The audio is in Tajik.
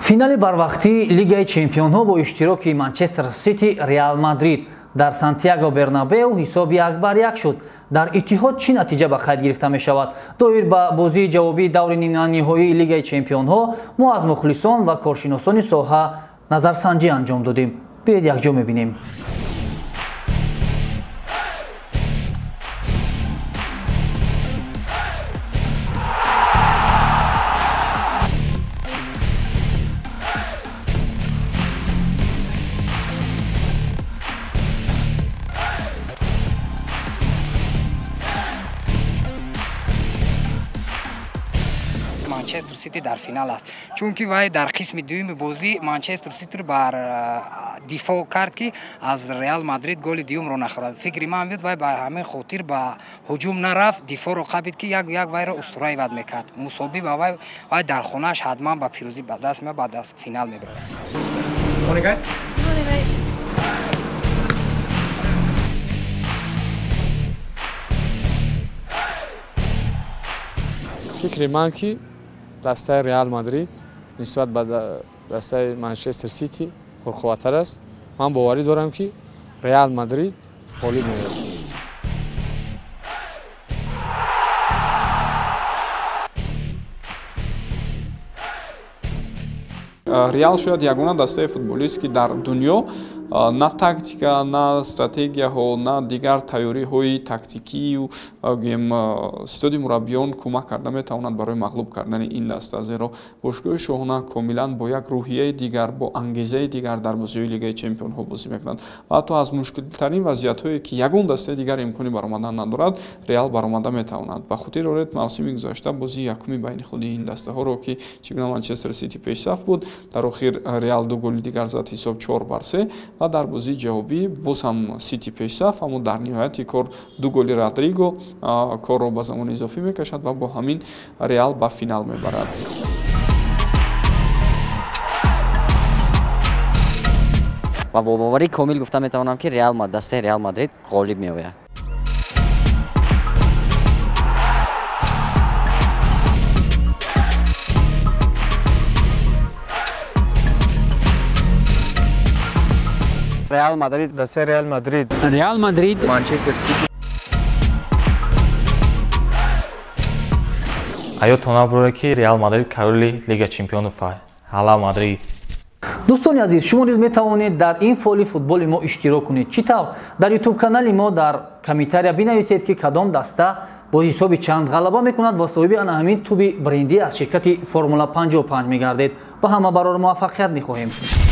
Финали барвақтии Лигаи чемпионҳо бо иштироки Манчестер Сити Реал Мадрид дар Сантьяго Бернабеу ҳисоби 1-1 шуд. Дар Иттиҳод чӣ натиҷа ба қайд гирифта мешавад? Доир ба бозии ҷавобии даври ниманиҳоии Лигаи чемпионҳо мо аз мухлисон ва коршиносони соҳа назарсанҷӣ анҷом додем. Биёед якҷо мебинем. Манчестер Сити дар финал аст, чунки вай дар қисми дуюми бозӣ Манчестер Ситиро бар дифоъ кард, ки аз Реал Мадрид голи дуюмро нахӯрад. Фикри ман буд, вай ба ҳамин хотир ба ҳуҷум нарафт, дифоъро қабид, ки як як вайро устураиват мекард. Мусобӣ ба вай, вай дар хонааш ҳатман ба пирӯзӣ ба даст меояд, баъд аз финал мебарояд. Morning, guys. Morning, mate. Фикри ман, ки дастаи Реал Мадрид нисбат ба дастаи Манчестер Сити пурқувваттар аст. Ман боварӣ дорам, ки Реал Мадрид ғолиб меояд. Реал шояд ягона дастаи футболист, ки дар дунё на тактика, на стратегияҳо, на дигар тайёриҳои тактикию, гӯем, ситоди мураббиён кӯмак карда метавонад барои мағлуб кардани ин даста, зеро бошгоҳи шоҳона комилан бо як рӯҳияи дигар, бо ангезаи дигар дар бозиҳои Лигаи чемпионҳо бозӣ мекунад ва ҳатто аз мушкилтарин вазъиятҳое, ки ягон дастаи дигар имкони баромадан надорад, Реал баромада метавонад. Ба хотир оред мавсими гузашта бозии якуми байни худи ин дастаҳоро, ки чӣ гуна Манчестер Сити пешсаф буд, дар охир Реал ду голи дигар зад, ҳисоб 4-3, ва дар бозии ҷавобӣ боз ҳам Сити пешсаф, аммо дар ниҳояти кор ду голи Родриго корро ба замони изофӣ мекашад ва бо ҳамин Реал ба финал мебарад. Ва бо боварии комил гуфта метавонам, ки Реал, дастаи Реал Мадрид ғолиб меояд. Реал Мадрид. Дастаи Реал Мадрид. Реал Мадрид. Манчестер Сити. Аётон набуре, ки Реал Мадрид короли Лига чемпионов. Ҳала Мадрид! Дӯстони азиз, шумо низ метавонед дар ин фоли футболи мо иштирок кунед. Чӣ тавр? Дар ютуб канали мо дар комментария бинависед, ки кадом даста бо ҳисоби чанд ғалаба мекунад ва соҳиби ана ҳамин туби брендӣ аз ширкати Формула 55 мегардед. Ба ҳама барор муваффақият мехоҳем.